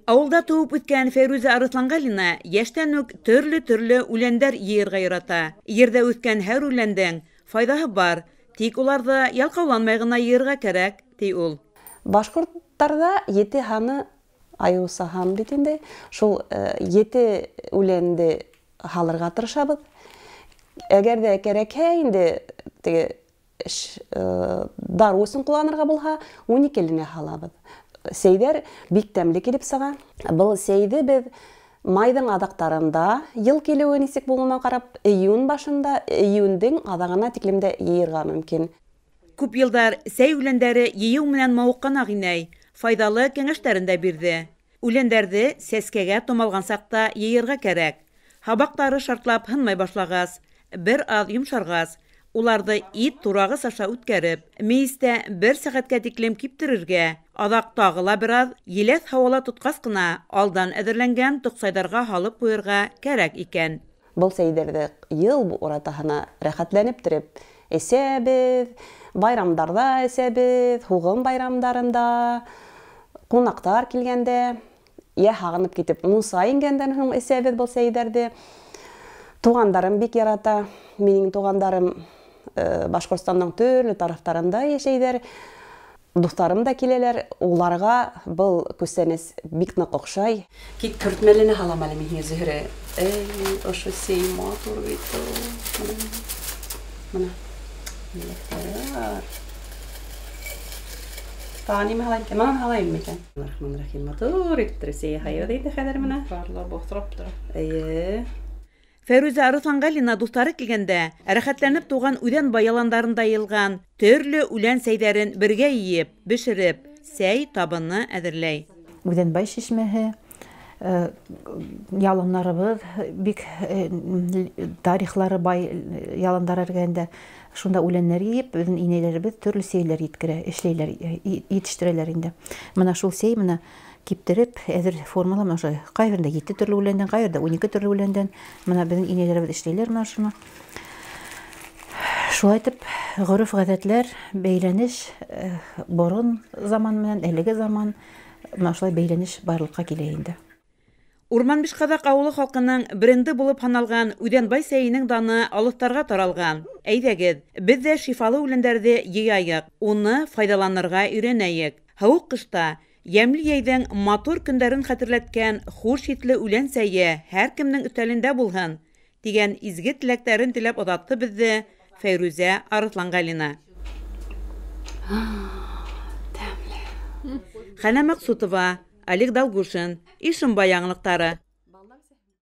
Ауылда тыуып үҫкән Фәйрүзә Арыҫланғәлина йәштән үк төрлө-төрлө үләндәр йыйырға ярата. Ерҙә үҫкән һәр үләндең файҙаһы бар, тик уларҙы ялҡауланмай ғына йыйырға кәрәк, ти ул. Башҡорттарҙа ете һаны айыуса һан бит инде. Шул ете үләнде һалырға тырышабыҙ. Әгәр ҙә кәрәкһә инде теге дарыу өсөн ҡулланырға булһа, 12-ленә һалабыҙ. Сәйҙәр бик тәмле килеп сыға. Был сәйҙе беҙ майҙың аҙаҡтарында, йыл килеүе нисек булыуына ҡарап, июнь башында, июндең аҙағына тиклем дә йыйырға мөмкин. Күп йылдар сәй үләндәре йыйыу менән мауыҡҡан ағинәй файҙалы кәңәштәрен дә бирҙе. Үләндәрҙе сәскәгә томалған саҡта йыйырға кәрәк. Һабаҡтары шартлап һынмай башлағас, бер аҙ йомшарғас, уларҙы ит турағыс аша үткәреп, мейестә бер сәғәткә тиклем киптерергә, аҙаҡ тағы ла бер аҙ еләҫ һауала тотҡас ҡына алдан әҙерләнгән тоҡсайҙарға һалып ҡуйырға кәрәк икән. Был сәйҙәрҙе йыл уратаһына рәхәтләнеп тереп эсәбеҙ, байрамдарҙа эсәбеҙ, һуғым байрамдарында, ҡунаҡтар килгәндә, йә һағынып китеп мунса ингәндән һуң эсәбеҙ был сәйҙәрҙе. Туғандарым бик ярата. Минең туғандарым Башҡортостандың төрлө тарафтарында йәшәйҙәр. Дуҫтарым да киләләр, уларға был күстәнәс бик ныҡ оҡшай. Кит көртмәлене һалам әле мин һиңә, Зөһрә. Эй, ошо сәй матур бит ул. Бына. Еләктәр. Тағы нимә һалайым икән? Бынан һалайым микән? Рахман-рахим, матур итеп сәй яһайбыҙ инде хәҙер бына. Парлап ултырып тора. Эйе. Фәйрүзә Арыҫланғәлина дуҫтары килгәндә рәхәтләнеп тыуған Үҙәнбай яландарында йыйылған төрлө үлән сәйҙәрен бергә йыйып, бешереп, сәй табыны әҙерләй. Үҙәнбай шишмәһе, яландарыбыҙ бик тарихлары бай яландар эргәһендә. Шунда үләннәр йыйып, беҙҙең инәйләребеҙ төрлө сәйләр еткерә, эшләйләр, етештерәләр инде. Бына шул сәй бына киптереп, әҙер формала, бына ошо ҡайһы берендә 7 төрлө үләндән, ҡайһы берендә 12 төрлө үләндән. Бына беҙҙең инәйләребеҙ эшләйләр бына шуны. Шулай итеп, ғөрөф-ғәҙәтләр, бәйләнеш, борон заман менән әлеге заман, бына шулай бәйләнеш барлыҡҡа килә инде. Урман Бишҡаҙаҡ ауылы халҡының бренды булып һаналған Үҙәнбай сәйенең даны алыҫтарға таралған. Әйҙәгеҙ, беҙ ҙә шифалы үләндәрҙе йыяйыҡ, уны файҙаланырға өйрәнәйек. Һыуыҡ ҡышта йәмле йәйҙең матур көндәрен хәтерләткән хуш еҫле үлән сәйе һәр кемдең өҫтәлендә булһын, тигән изге теләктәрен теләп оҙатты беҙҙе Фәйрүзә Арыҫланғәлина. Тәмле. Хәнә Маҡсутова, Олег Долгушин, Ишембай яңылыҡтары.